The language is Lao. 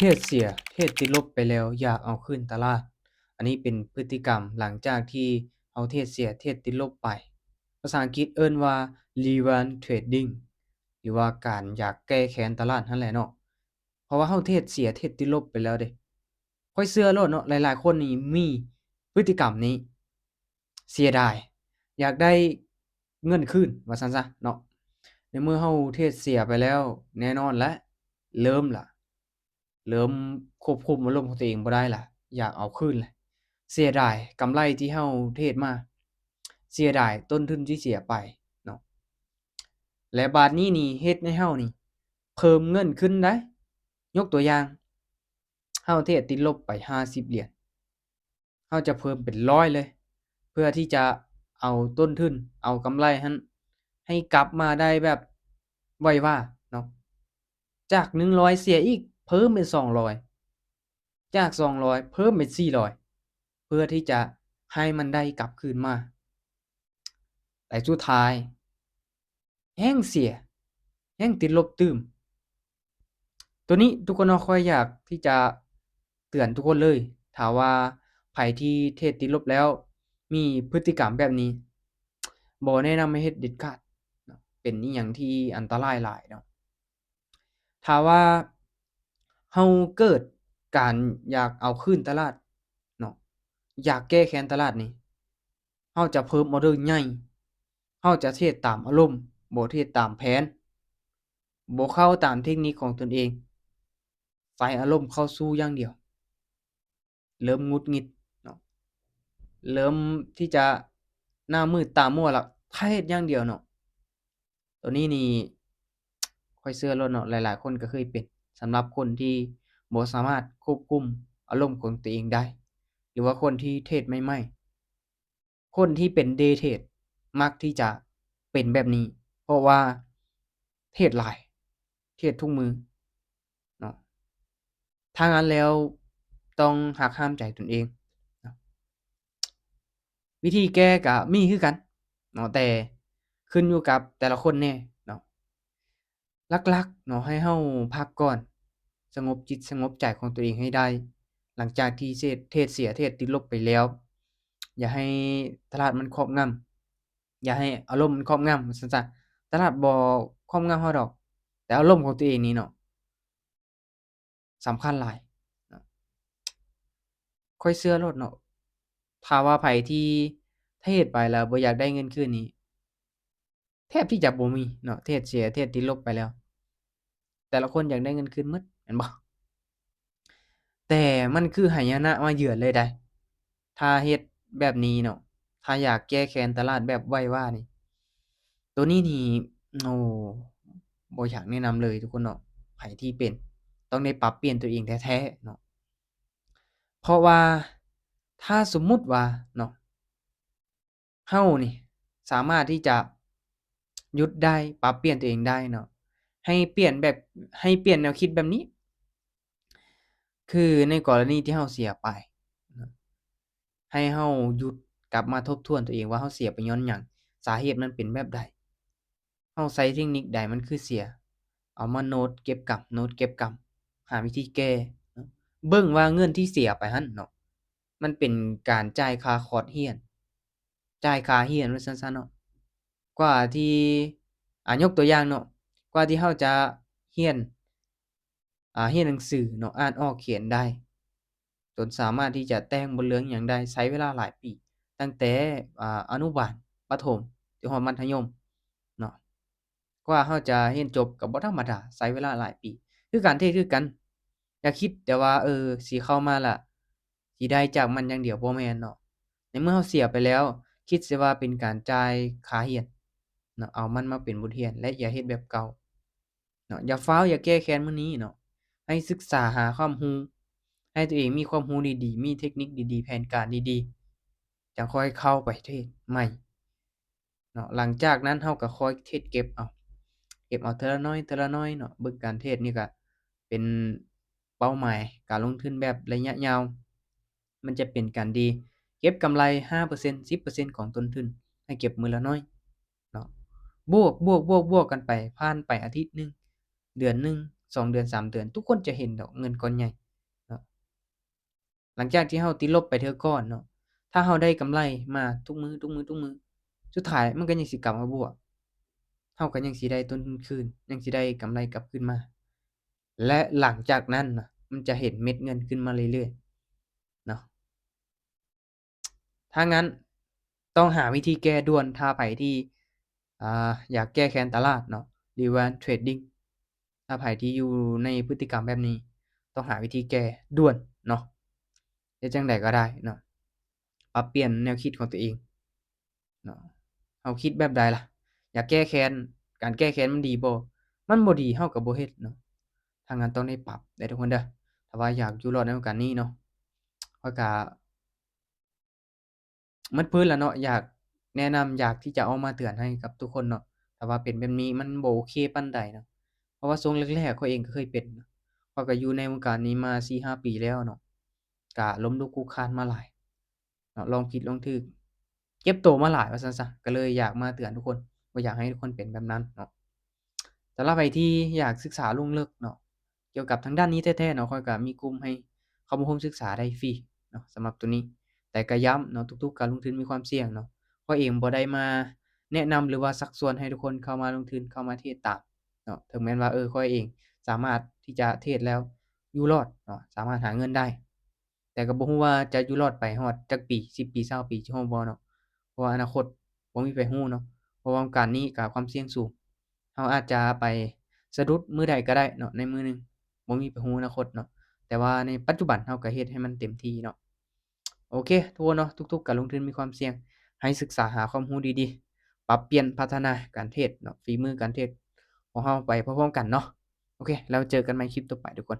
ເທຣດເສຍ ເທຣດຕິດລົບໄປແລ້ວ ຢາກເອົາຄືນຕະຫຼາດ. ອັນນີ້ເປັນພຶດຕິກຳຫຼັງຈາກທີ່ເຮົາເທຣດເສຍ ເທຣດຕິດລົບໄປ. ພາສາອັງກິດເອີ້ນວ່າ revenge trading ຫຼືວ່າການຢາກແກ້ແຄ້ນຕະຫຼາດຫັ້ນແຫຼະເນາະ. ເພາະວ່າເຮົາເທຣດເສຍ ເທຣດຕິດລົບໄປແລ້ວເດ້. ຂ້ອຍເຊື່ອໂລດເນາະ ຫຼາຍໆຄົນນີ້ມີພຶດຕິກຳນີ້ ເສຍດາຍ ຢາກໄດ້ເງິນຄືນ ວ່າຊັ້ນຊະເນາະ. ໃນເມື່ອເຮົາເທຣດເສຍໄປແລ້ວ ແນ່ນອນແຫຼະ ເລີ່ມລະ ເລີ່ມຄວບຄຸມອາລົມຂອງຕົວເອງບໍ່ໄດ້ລະ ຢາກເອົາຄືນລະ. ເສຍດາຍກຳໄລທີ່ເຮົາເທຣດມາ ເສຍດາຍຕົ້ນທຶນທີ່ເສຍໄປເນາະ. ແລະບາດນີ້ນີ້ເຮັດໃຫ້ເຮົານີ້ເພີ່ມເງິນຂຶ້ນໄດ໋. ຍົກຕົວຢ່າງ ເຮົາເທຣດຕິດລົບໄປຫ້າສິບຫຼຽນ ເຮົາຈະເພີ່ມເປັນຮ້ອຍເລີຍ ເພື່ອທີ່ຈະເອົາຕົ້ນທຶນ ເອົາກຳໄລຫັ້ນ ໃຫ້ກັບມາໄດ້ແບບໄວວາເນາະ. ຈາກໜຶ່ງຮ້ອຍເສຍອີກ ເພີ່ມເປັນສອງຮ້ອຍ ຈາກສອງຮ້ອຍເພີ່ມເປັນສີ່ຮ້ອຍ ເພື່ອທີ່ຈະໃຫ້ມັນໄດ້ກັບຄືນມາ. ແຕ່ສຸດທ້າຍ ແຮ່ງເສຍ ແຮ່ງຕິດລົບຕື່ມ. ໂຕນີ້ທຸກຄົນເນາະ ຂ້ອຍຢາກທີ່ຈະເຕືອນທຸກຄົນເລີຍ. ຖ້າວ່າໃຜທີ່ເທຣດຕິດລົບແລ້ວ ມີພຶດຕິກຳແບບນີ້ ບໍ່ແນະນຳໃຫ້ເຮັດເດັດຂາດເນາະ. ເປັນອີ່ຫຍັງທີ່ອັນຕະລາຍຫຼາຍເນາະ. ຖ້າວ່າເຮົາເກີດການຢາກເອົາຄືນຕະຫຼາດເນາະ ຢາກແກ້ແຄ້ນຕະຫຼາດນີ້ ເຮົາຈະເພີ່ມອອເດີໃຫຍ່ ເຮົາຈະເທຣດຕາມອາລົມ ບໍ່ເທຣດຕາມແຜນ ບໍ່ເຂົ້າຕາມເທັກນິກຂອງຕົນເອງ ໃສ່ອາລົມເຂົ້າສູ້ຢ່າງດຽວ. ເລີ່ມຫງຸດຫງິດເນາະ ເລີ່ມທີ່ຈະໜ້າມືດຕາມົວລະ ຖ້າເຮັດຢ່າງດຽວເນາະ. ໂຕນີ້ນີ້ ຂ້ອຍເຊື່ອໂລດເນາະ ຫຼາຍໆຄົນກໍເຄີຍເປັນ ສຳລັບຄົນທີ່ບໍ່ສາມາດຄວບຄຸມອາລົມຂອງຕົວເອງໄດ້ ຫຼືວ່າຄົນທີ່ເທຣດໃໝ່ໆ. ຄົນທີ່ເປັນ day trade ມັກທີ່ຈະເປັນແບບນີ້ ເພາະວ່າເທຣດຫຼາຍ ເທຣດທຸກມື້ເນາະ. ຖ້າງນັ້ນແລ້ວຕ້ອງຫັກຫ້າມໃຈຕົນເອງເນາະ. ວິທີແກ້ກະມີຄືກັນເນາະ ແຕ່ຂຶ້ນຢູ່ກັບແຕ່ລະຄົນແດ່ເນາະ. ຫຼັກໆເນາະ ໃຫ້ເຮົາພັກກ່ອນ ສະຫງົບຈິດສະຫງົບໃຈຂອງຕົວເອງໃຫ້ໄດ້ ຫຼັງຈາກທີ່ເສດ ເທຣດເສຍ ເທຣດຕິດລົບໄປແລ້ວ. ຢ່າໃຫ້ຕະຫຼາດມັນຄອບງຳ ຢ່າໃຫ້ອາລົມມັນຄອບງຳ ວ່າຊັ້ນຊະ. ຕະຫຼາດບໍ່ຄອບງຳເຮົາດອກ ແຕ່ອາລົມຂອງຕົວເອງນີ້ເນາະ ສຳຄັນຫຼາຍເນາະ. ຂ້ອຍເຊື່ອໂລດເນາະ ຖ້າວ່າໃຜທີ່ເທຣດໄປແລ້ວບໍ່ຢາກໄດ້ເງິນຄືນນີ້ ແທບທີ່ຈະບໍ່ມີເນາະ ເທຣດເສຍ ເທຣດຕິດລົບໄປແລ້ວ ແຕ່ລະຄົນຢາກໄດ້ເງິນຄືນໝົດ ແມ່ນບໍ່? ແຕ່ມັນຄືຫາຍະນະມາເຢືອນເລີຍໃດ໋ ຖ້າເຮັດແບບນີ້ເນາະ. ຖ້າຢາກແກ້ແຄ້ນຕະຫຼາດແບບໄວວານີ້ ໂຕນີ້ນີ້ ໂອ້ ບໍ່ຢາກແນະນຳເລີຍທຸກຄົນເນາະ. ໃຜທີ່ເປັນ ຕ້ອງໄດ້ປັບປ່ຽນຕົວເອງແທ້ໆເນາະ. ເພາະວ່າຖ້າສົມມຸດວ່າເນາະ ເຮົານີ້ສາມາດທີ່ຈະຢຸດໄດ້ ປັບປ່ຽນຕົວເອງໄດ້ເນາະ ໃຫ້ປ່ຽນແບບ ໃຫ້ປ່ຽນແນວຄິດແບບນີ້ ຄືໃນກໍລະນີທີ່ເຮົາເສຍໄປເນາະ ໃຫ້ເຮົາຢຸດ ກັບມາທົບທວນຕົວເອງວ່າເຮົາເສຍໄປຍ້ອນຫຍັງ ສາເຫດມັນເປັນແບບໃດ. ເຮົາໃຊ້ເທັກນິກໃດມັນຄືເສຍ ເອົາມາໂນ້ດເກັບກຳ ໂນ້ດເກັບກຳ ຫາວິທີແກ້ເນາະ. ເບິ່ງວ່າເງິນທີ່ເສຍໄປຫັ້ນເນາະ ມັນເປັນການຈ່າຍຄ່າຄອດຮຽນ ຈ່າຍຄ່າຮຽນວ່າຊັ້ນຊະເນາະ. ກວ່າທີ່ ອາ ຍົກຕົວຢ່າງເນາະ ກວ່າທີ່ເຮົາຈະຮຽນ ອາ ຮຽນໜັງສືເນາະ ອ່ານອອກຂຽນໄດ້ ຈົນສາມາດທີ່ຈະແຕ່ງບົດເລື່ອງຫຍັງໄດ້ ໃຊ້ເວລາຫຼາຍປີ ຕັ້ງແຕ່ ອາ ອະນຸບານ ປະຖົມ ຈົນຮອດມັດທະຍົມເນາະ. ກວ່າເຮົາຈະຮຽນຈົບກໍບໍ່ທຳມະດາ ໃຊ້ເວລາຫຼາຍປີ. ຄືການເທຣດຄືກັນ ຢ່າຄິດແຕ່ວ່າ ເອີ ຊິເຂົ້າມາລະຊິໄດ້ຈາກມັນຢ່າງດຽວ ບໍ່ແມ່ນເນາະ. ໃນເມື່ອເຮົາເສຍໄປແລ້ວ ຄິດຊະວ່າເປັນການຈ່າຍຄ່າຮຽນເນາະ ເອົາມັນມາເປັນບົດຮຽນ ແລະ ຢ່າເຮັດແບບເກົ່າເນາະ. ຢ່າຟ້າວ ຢ່າແກ້ແຄ້ນມື້ນີ້ເນາະ ໃຫ້ສຶກສາຫາຄວາມຮູ້ ໃຫ້ຕົວເອງມີຄວາມຮູ້ດີໆ ມີເທັກນິກດີໆ ແຜນການດີໆ ຈັ່ງຄ່ອຍເຂົ້າໄປເທຣດໃໝ່ເນາະ. ຫຼັງຈາກນັ້ນເຮົາກໍຄ່ອຍເທຣດເກັບເອົາ ເກັບເອົາເທື່ອລະໜ້ອຍ ເທື່ອລະໜ້ອຍເນາະ. ເບິ່ງການເທຣດນີ້ກໍເປັນເປົ້າໝາຍການລົງທຶນແບບໄລຍະຍາວ ມັນຈະເປັນການດີ ເກັບກຳໄລຫ້າເປີເຊັນ ສິບເປີເຊັນຂອງຕົ້ນທຶນ ໃຫ້ເກັບມື້ລະໜ້ອຍເນາະ. ບວກ ບວກ ບວກ ບວກກັນໄປ ຜ່ານໄປອາທິດໜຶ່ງ ເດືອນໜຶ່ງ ສອງເດືອນ ສາມເດືອນ ທຸກຄົນຈະເຫັນດອກເງິນກ້ອນໃຫຍ່ເນາະ. ຫຼັງຈາກທີ່ເຮົາຕິດລົບໄປເທື່ອກ່ອນເນາະ ຖ້າເຮົາໄດ້ກຳໄລມາທຸກມື້ ທຸກມື້ ທຸກມື້ ສຸດທ້າຍມັນກໍຍັງຊິກັບມາບວກ ເຮົາກໍຍັງຊິໄດ້ຕົ້ນທຶນຄືນ ຍັງຊິໄດ້ກຳໄລກັບຄືນມາ ແລະ ຫຼັງຈາກນັ້ນນະ ມັນຈະເຫັນເມັດເງິນຂຶ້ນມາເລື້ອຍໆເນາະ. ຖ້າຊັ້ນຕ້ອງຫາວິທີແກ້ດ່ວນ ຖ້າໃຜທີ່ ອ່າ ຢາກແກ້ແຄ້ນຕະຫຼາດເນາະ ຫຼືວ່າເທຣດດິງ ຖ້າໃຜທີ່ຢູ່ໃນພຶດຕິກຳແບບນີ້ ຕ້ອງຫາວິທີແກ້ດ່ວນເນາະ. ເຮັດຈັ່ງໃດກໍໄດ້ເນາະ ປັບປ່ຽນແນວຄິດຂອງຕົວເອງເນາະ. ເຮົາຄິດແບບໃດລະ? ຢາກແກ້ແຄ້ນ ການແກ້ແຄ້ນມັນດີບໍ່? ມັນບໍ່ດີ ເຮົາກໍບໍ່ເຮັດເນາະ. ຖ້າຊັ້ນຕ້ອງໄດ້ປັບເດີທຸກຄົນເດີ ຖ້າວ່າຢາກຢູ່ລອດໃນໂອກາດນີ້ເນາະ. ຂ້ອຍກະໝົດພື້ນລະເນາະ ຢາກແນະນຳ ຢາກທີ່ຈະເອົາມາເຕືອນໃຫ້ກັບທຸກຄົນເນາະ. ຖ້າວ່າເປັນແບບນີ້ມັນບໍ່ໂອເຄປານໃດເນາະ ເພາະວ່າຊ່ວງແລກໆ ຂ້ອຍເອງກໍເຄີຍເປັນເນາະ. ຂ້ອຍກໍຢູ່ໃນວົງການນີ້ມາສີ່ຫ້າປີແລ້ວເນາະ ກະລົ້ມລຸກຄຸກຄານມາຫຼາຍເນາະ ລອງຜິດລອງຖືກ ເຈັບໂຕມາຫຼາຍວ່າຊັ້ນຊະ ກໍເລີຍຢາກມາເຕືອນທຸກຄົນ ບໍ່ຢາກໃຫ້ທຸກຄົນເປັນແບບນັ້ນເນາະ. ສຳລັບໃຜທີ່ຢາກສຶກສາລົງເລິກເນາະ ກ່ຽວກັບທາງດ້ານນີ້ແທ້ໆເນາະ ຂ້ອຍກໍມີກຸ່ມໃຫ້ເຂົ້າມາຮ່ວມສຶກສາໄດ້ຟຣີເນາະ ສຳລັບໂຕນີ້. ແຕ່ກໍຢ້ຳເນາະ ທຸກໆການລົງທຶນມີຄວາມສ່ຽງເນາະ. ຂ້ອຍເອງບໍ່ໄດ້ມາແນະນຳ ຫຼືວ່າຊັກຊວນໃຫ້ທຸກຄົນເຂົ້າມາລົງທຶນ ເຂົ້າມາເທຣດຕາມເນາະ. ເຖິງແມ່ນວ່າ ເອີ ຂ້ອຍເອງສາມາດທີ່ຈະເທຣດແລ້ວຢູ່ລອດເນາະ ສາມາດຫາເງິນໄດ້ ແຕ່ກໍບໍ່ຮູ້ວ່າຈະຢູ່ລອດໄປຮອດຈັກປີ ສິບປີ ຊາວປີ ຊິຮອດບໍ່ເນາະ. ເພາະວ່າອະນາຄົດບໍ່ມີໃຜຮູ້ເນາະ ເພາະວ່າການນີ້ກໍຄວາມສ່ຽງສູງ ເຮົາອາດຈະໄປສະດຸດມື້ໃດກໍໄດ້ເນາະ ໃນມື້ໜຶ່ງ ບໍ່ມີໃຜຮູ້ອະນາຄົດເນາະ. ແຕ່ວ່າໃນປັດຈຸບັນເຮົາກໍເຮັດໃຫ້ມັນເຕັມທີ່ເນາະ. ໂອເຄ ທຸກຄົນເນາະ ທຸກໆການລົງທຶນມີຄວາມສ່ຽງ ໃຫ້ສຶກສາຫາຄວາມຮູ້ດີໆ ປັບປ່ຽນພັດທະນາການເທຣດເນາະ ຝີມືການເທຣດຂອງເຮົາໄປພ້ອມໆກັນເນາະ. ໂອເຄ ແລ້ວເຈີກັນໃໝ່ຄລິບຕໍ່ໄປທຸກຄົນ.